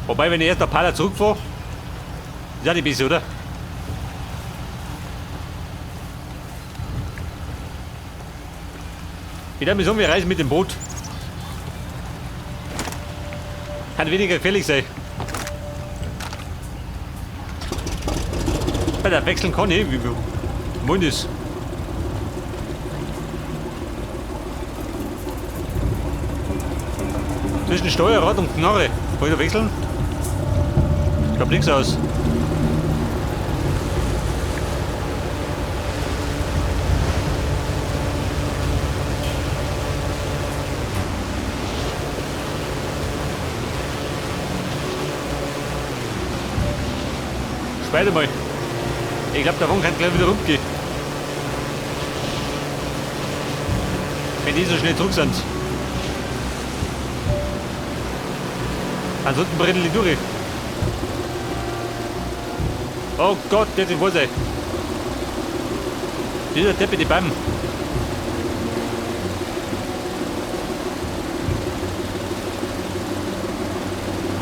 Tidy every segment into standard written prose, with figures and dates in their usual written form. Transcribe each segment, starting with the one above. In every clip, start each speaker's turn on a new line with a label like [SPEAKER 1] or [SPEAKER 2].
[SPEAKER 1] Wobei, wenn ich erst nach Pala zurückfahre, ist auch nicht besser, oder? Ich darf mir sagen, wir reisen mit dem Boot. Kann weniger gefährlich sein. Alter, wechseln kann ich. Wie wollen das? Zwischen Steuerrad und Knarre. Kann ich da wechseln? Ich hab nichts aus. Speide mal. Ich glaube, der Wagen kann gleich wieder rumgehen. Wenn die so schnell zurück sind. Ansonsten brennen die durch. Oh Gott, der ist wohl sein. Dieser Teppich, die Bam.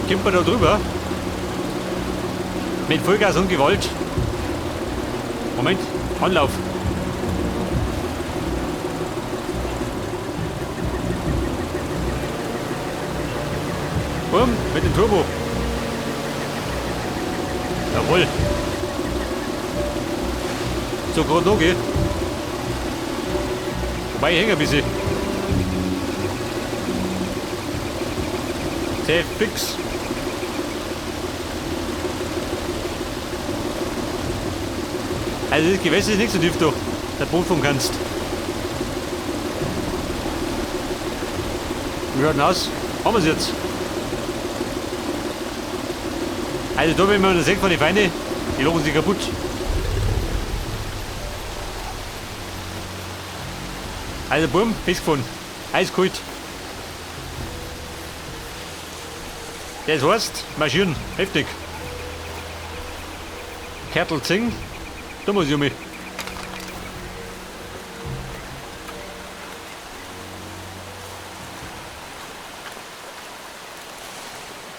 [SPEAKER 1] Kommt man da drüber? Mit Vollgas und Gewalt. Moment, Anlauf. Bumm, mit dem Turbo. Jawohl. So gerade noch, gell? Wobei, ich hänge ein bisschen. Sehr fix. Also das Gewässer ist nicht so tief da, dass du Boot fahren kannst. Wie schaut denn aus? Haben wir's jetzt? Also da, wenn man das sieht von den Feinden, die lachen sich kaputt. Also bumm, festgefahren. Eiskalt. Das heißt, marschieren, heftig. Kertel 10, da muss ich um mich.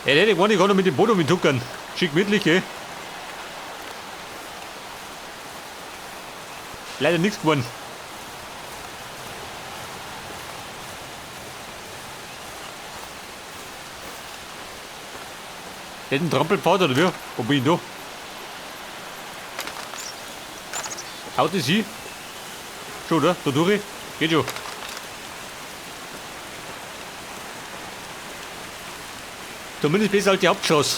[SPEAKER 1] Ja, der hätte ich kann noch mit dem Boot um mich tuckern. Schick gemütlich, gell? Leider nichts geworden. Der hat einen Trampelpfad oder wie? Wo bin ich da? Haut es hin? Schon, oder? Da durch? Geht schon. Zumindest besser als die Hauptstraße.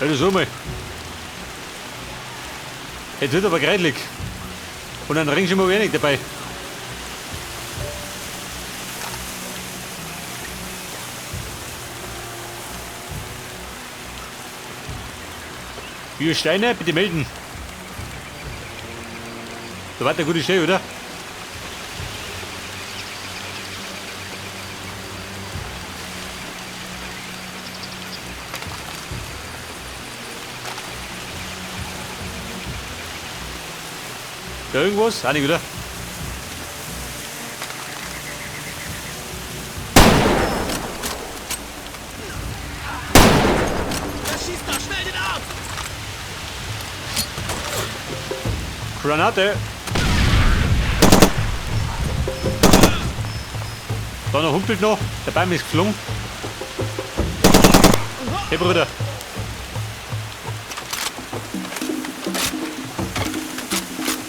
[SPEAKER 1] Also so mal. Jetzt wird aber kreidelig. Und einen Ring schon mal wenig dabei. Hier Steine, bitte melden. Da war der gute Stelle, oder? Da irgendwas? Auch nicht, oder?
[SPEAKER 2] Schießt doch schnell den Arzt!
[SPEAKER 1] Granate! Da noch humpelt noch. Der Baum ist geflogen. Hey Bruder.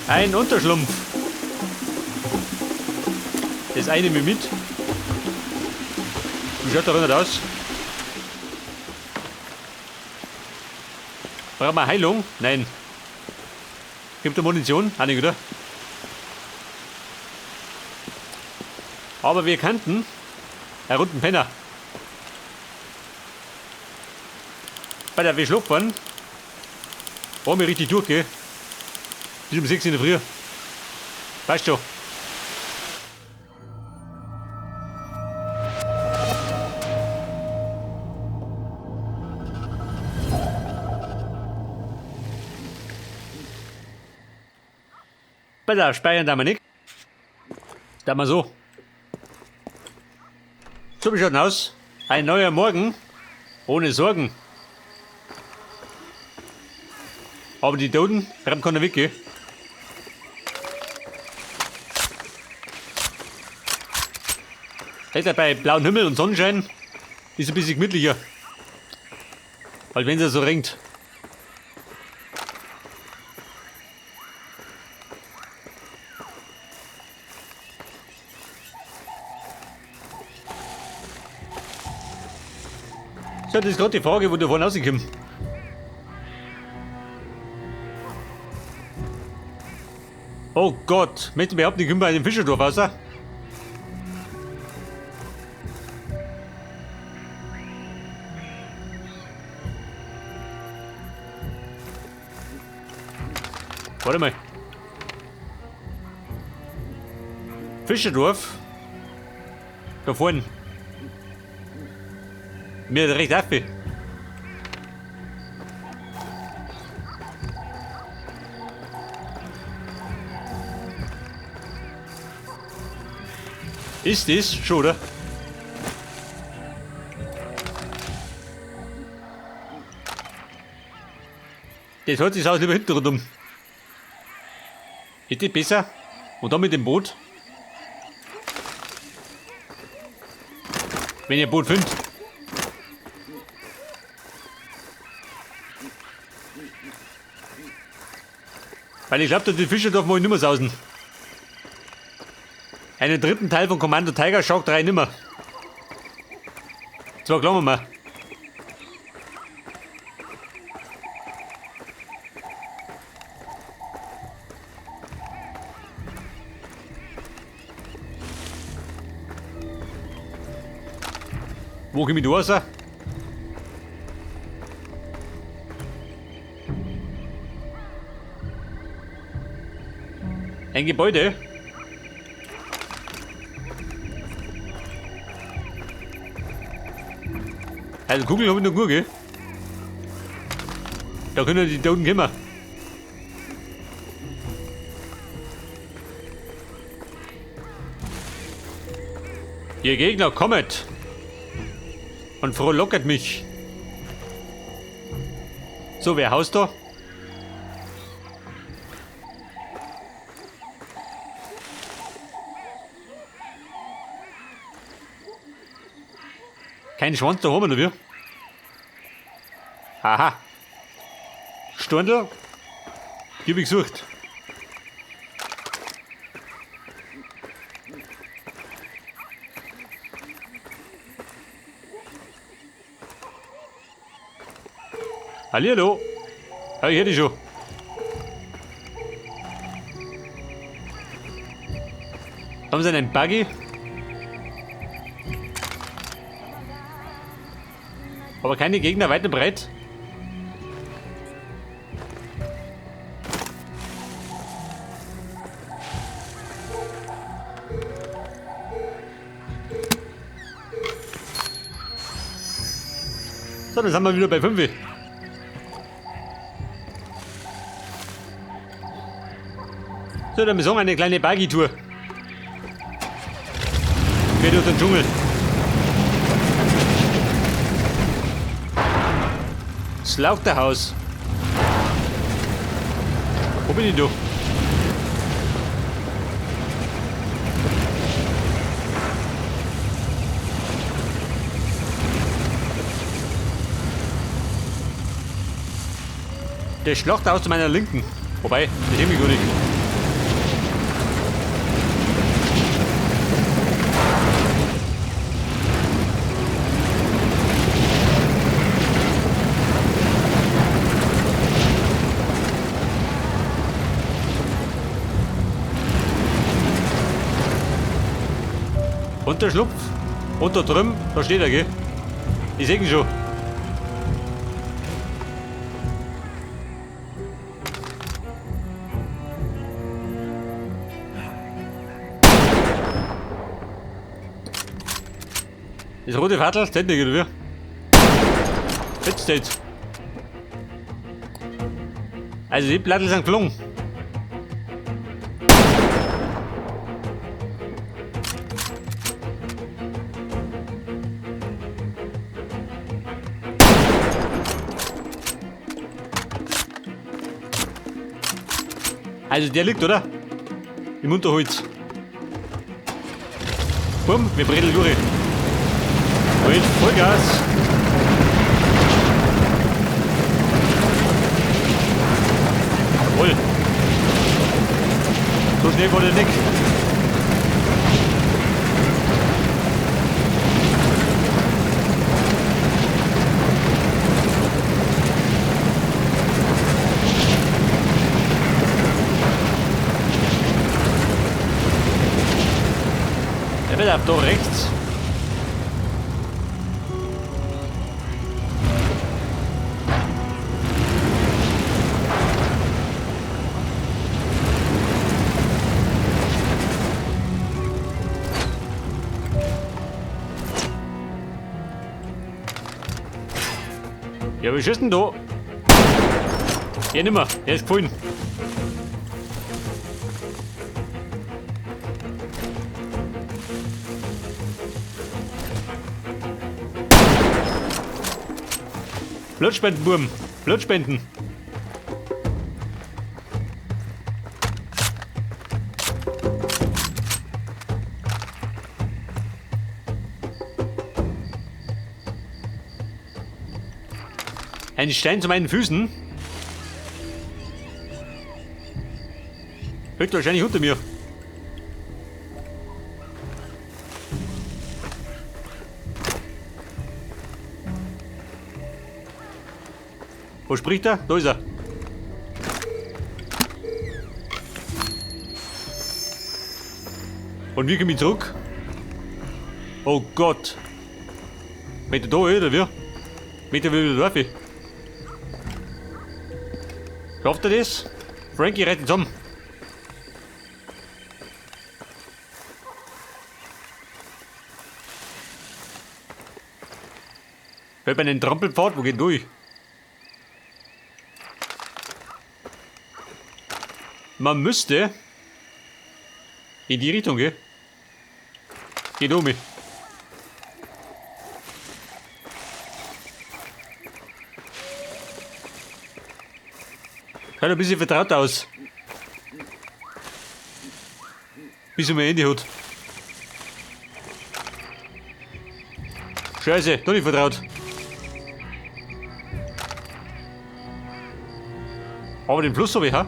[SPEAKER 1] Ein Unterschlumpf. Das eine mir mit. Wie schaut der nicht aus? Brauchen wir Heilung? Nein. Gibt es Munition? Auch nicht, oder? Aber wir könnten einen runden Penner. Bei der wir schlafen, wollen wir richtig durch, gell? Bis um 6 in der Früh. Passt schon. Pass auf, speichern da wir nicht. Da mal so. So, wie schaut denn aus? Ein neuer Morgen. Ohne Sorgen. Aber die Toten haben keine Wicke. Wetter bei blauem Himmel und Sonnenschein ist ein bisschen gemütlicher. Weil wenn es so regnet. So, das ist gerade die Frage, wo du vorhin rauskommst. Oh Gott, möchte behaupten, ich komme bei dem Fischerdorf raus. Warte mal. Fischerdorf. Da vorne. Mir direkt auf. Ist das schon, oder? Das hat sich aus lieber hinten rundum. Hätte besser. Und dann mit dem Boot. Wenn ihr ein Boot findet. Weil ich glaube, die Fische dürfen wir nicht mehr sausen. Einen dritten Teil von Commando Tiger Shark 3 nimmer. Zwar glauben wir mal. Wo komme ich da raus? Ein Gebäude. Also Kugel habe ich noch gut, gell? Da können die Toten kommen. Ihr Gegner kommet und frohlocket mich. So, wer haust da? Kein Schwanz da haben wir noch, wir. Aha. Stundl. Die hab ich gesucht. Hallihallo. Ja, ich hätte dich schon. Haben Sie einen Buggy? Aber keine Gegner weit und breit. So, dann sind wir wieder bei 5. So, dann besorgen wir eine kleine Buggy-Tour. Quer durch den Dschungel. Slaughterhouse. Wo bin ich da? Der Schlachthaus zu meiner Linken. Wobei, das sehe ich gar nicht. Und der Schlupf. Und da drüben, da steht er, gell? Ich seh ihn schon. Das rote Viertel steht nicht, oder wie? Jetzt steht's. Also die Plattel sind geflogen. Also der liegt, oder? Im Unterholz. Bumm, wir bredeln durch. Halt, Vollgas. Jawohl. So schnell war der nicht. Der wird ab da rechts. Ja, wie schießt denn da? Ja, nimmer. Er ist gefallen. Blutspenden, Burm. Blutspenden. Ein Stein zu meinen Füßen. Liegt wahrscheinlich unter mir. Wo spricht er? Da ist er. Und wie komme ich zurück? Oh Gott. Mit der da, oder wie? Mit der wieder drauf. Schafft er das? Frankie rettet zusammen. Fällt bei einen Trampelpfad, wo geht durch? Man müsste in die Richtung gehen. Geht um mich. Schaut ein bisschen vertraut aus. Bis er mein Handy hat. Scheiße, doch nicht vertraut. Aber den Fluss habe ich, ha?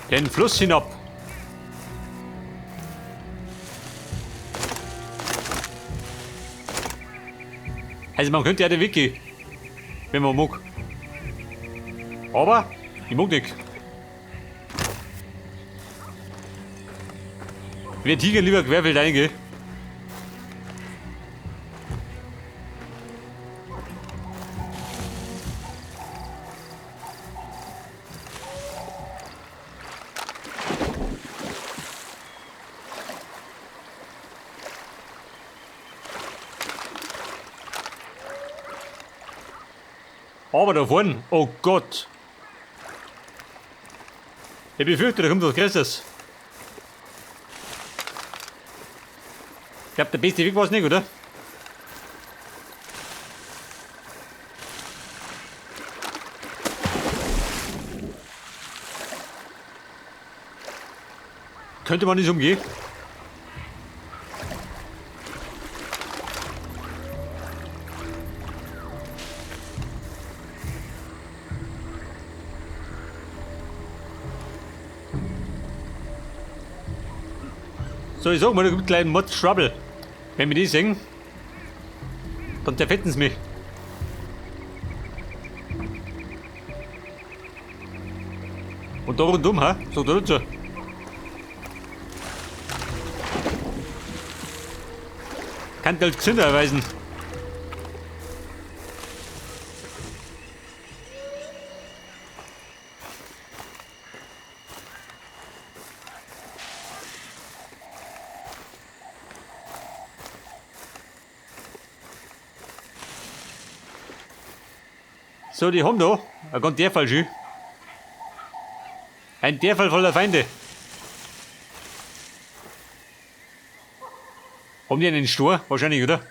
[SPEAKER 1] Den Fluss hinab. Also man könnte ja den Weg gehen, wenn man mag. Aber ich mag nicht. Wir tigern lieber querfeld reingehen. Aber da vorne, oh Gott. Ich befürchte, da kommt was Größeres. Ich glaube, der beste Weg war es nicht, oder? Könnte man nicht umgehen? So, ich sag mal, da gibt gleich einen Mod Trouble. Wenn wir die sehen, dann zerfetten sie mich. Und da rundum, ha? So da dazu. Kann als gesünder erweisen. So, die haben da ein ganz Derfall schön. Ein Derfall voller Feinde. Haben die einen Stor? Wahrscheinlich, oder?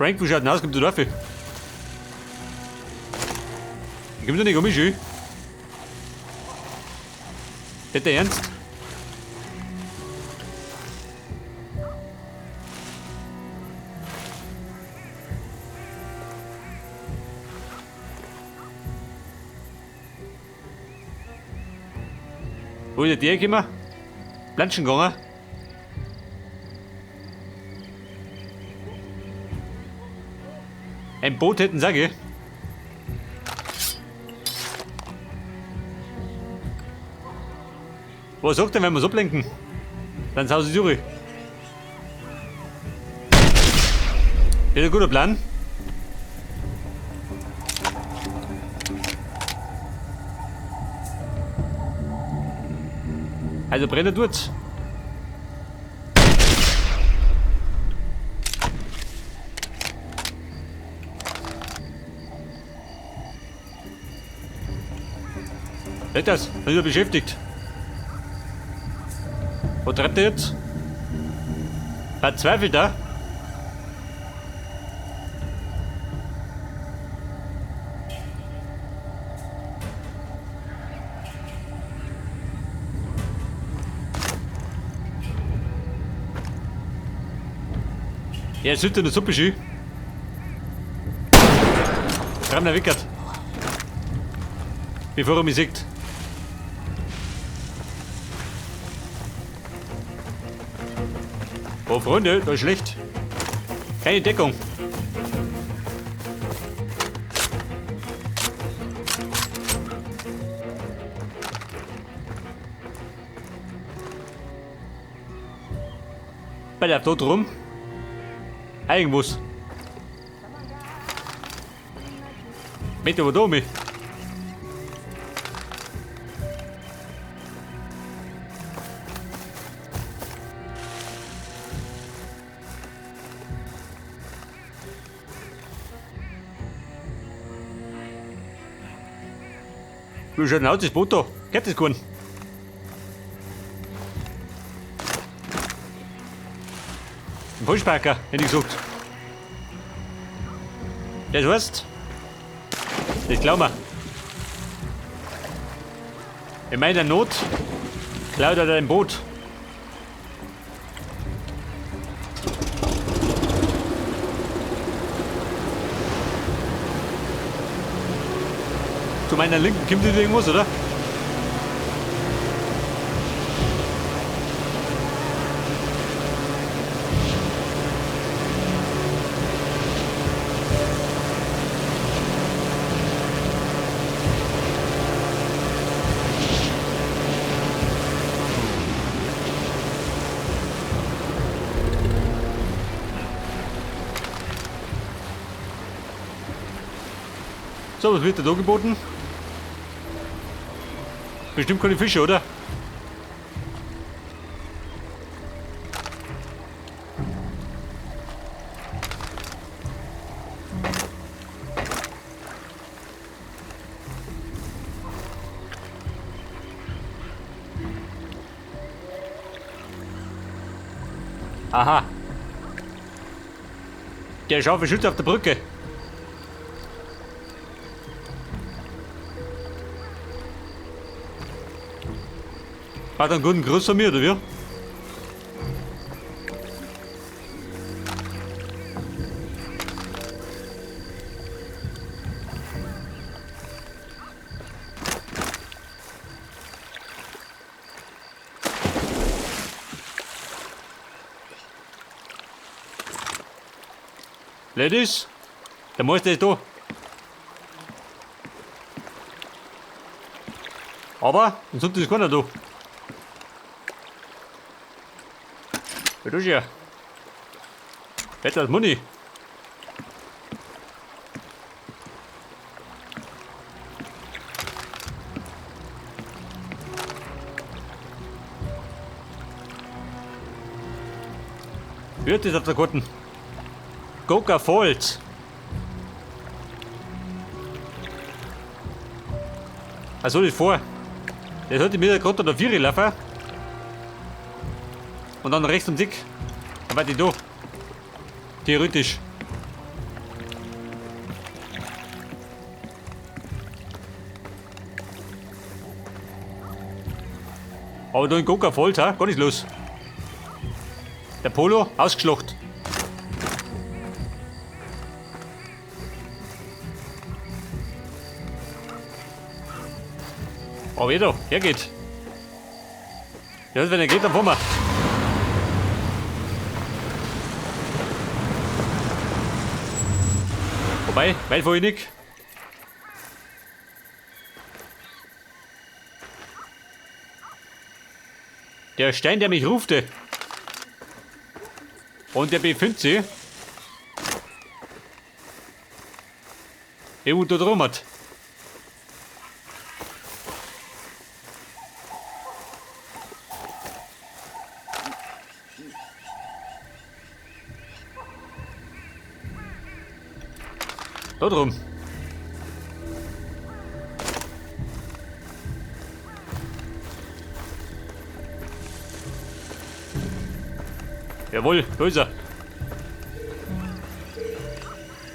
[SPEAKER 1] Frank, wie schaut denn aus? Kommt der dafür? Kommt doch nicht um mich, schön. Nicht der Ernst? Wo ist der gekommen? Planschen gegangen? Ein Boot hätten sie, gell? Was sagt denn, wenn wir so ablenken? Dann sind sie durch. Das ist ein guter Plan. Also brennen tut's. Nicht das, bin ich beschäftigt. Wo treibt er jetzt? Verzweifelt er? Ja, jetzt in der Suppe schön. Treibt er wickert. Bevor er mich sieht. Oh Freunde, das ist schlecht. Keine Deckung. Bei der tot rum. Irgendwas. Mit aber da mich. Wie schaut denn aus, das Boot da? Geht das keinen? Ein Vollsparker, hätte ich gesagt. Das heißt, das glauben wir. In meiner Not klaut er dein Boot. Zu meiner Linken kommt nicht irgendwas, oder? So, was wird da geboten? Bestimmt keine Fische, oder? Aha. Der scharfe Schütze auf der Brücke. Hat einen guten Gruß von mir, oder wie? Ladies, der Meister ist da. Aber ansonsten ist keiner da. Ja, du ja. Better als Money. Wird das auf der Karten? Goka Falls. Also nicht vor. Der sollte mir gerade an der Viere laufen. Und dann rechts um Dick. Dann war die da. Theoretisch. Aber da in Coca Falls, ha? Gar nichts los. Der Polo, ausgeschlacht. Aber wieder, her geht. Ja, wenn er geht, dann fahren wir. Wobei, weit fahr ich nicht. Der Stein, der mich rufte. Und der befindet sich irgendwo da drum hat. Da drum. Jawohl, da ist er.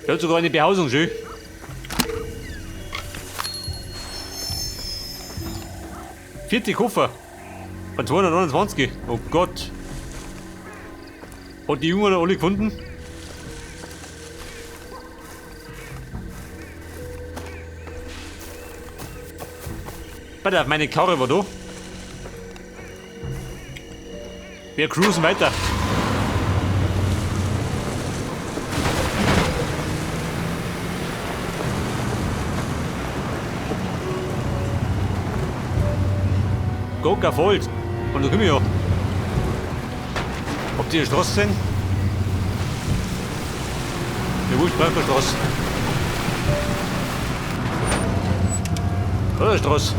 [SPEAKER 1] Der hat sogar eine Behausung, schön. 40 Koffer. Von 229. Oh Gott. Hat die Jungen alle gefunden? Warte, meine Karre war da. Wir cruisen weiter. Coca Falls. Und da komme ich ja. Habt ihr die Straße gesehen? Ja, wo ist die Straße? Da ist die Straße.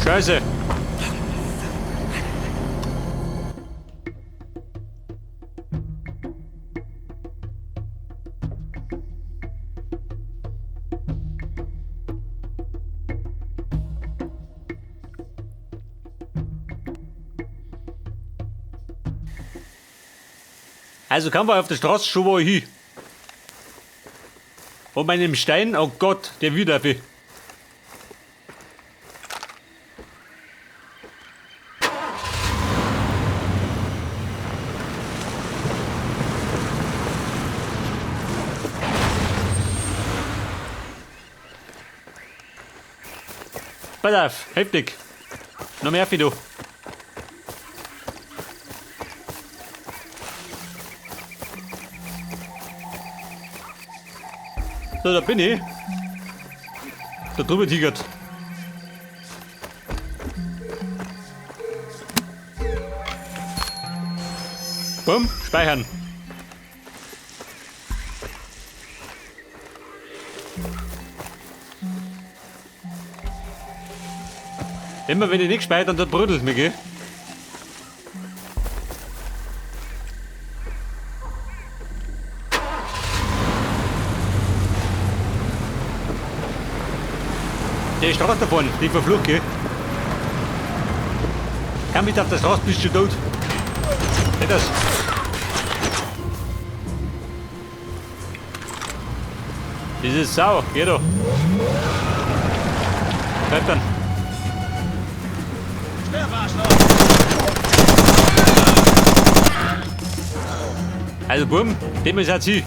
[SPEAKER 1] Scheiße. Also kam wir auf der Straße schon wo ich hin. Und meinem Stein, oh Gott, der wieder viel. Pass auf, heftig. Noch mehr du. So, da bin ich. Da drüber tigert. Bumm, speichern. Immer wenn ich nicht speichere, dann brödelt mich, gell? Die Straße davon, die verflucht, gell? Komm mit auf der Straße, bist du tot. Nicht das. Diese Sau, geh doch. Bleib dann. Also Buben, dem ist jetzt hin.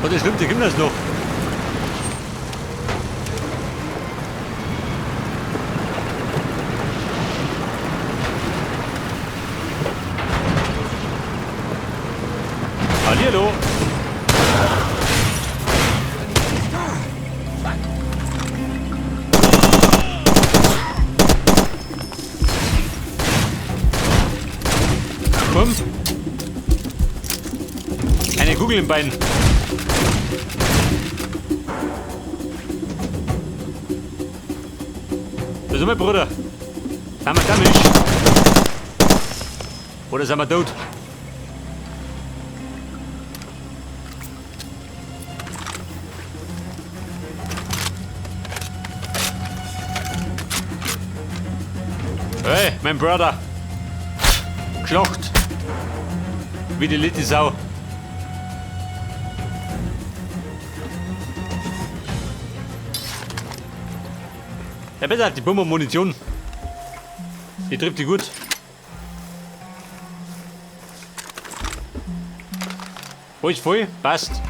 [SPEAKER 1] Oh, das stimmt, die gibt es noch. Hallihallo. Komm. Eine Kugel im Bein. Das ist mein Bruder. Haben wir Damage. Oder sind wir tot? Hey, mein Brother. Geschlacht. Wie die Litte Sau. Ja, besser hat die Pumpe Munition. Die trifft die gut. Wo ist voll? Passt.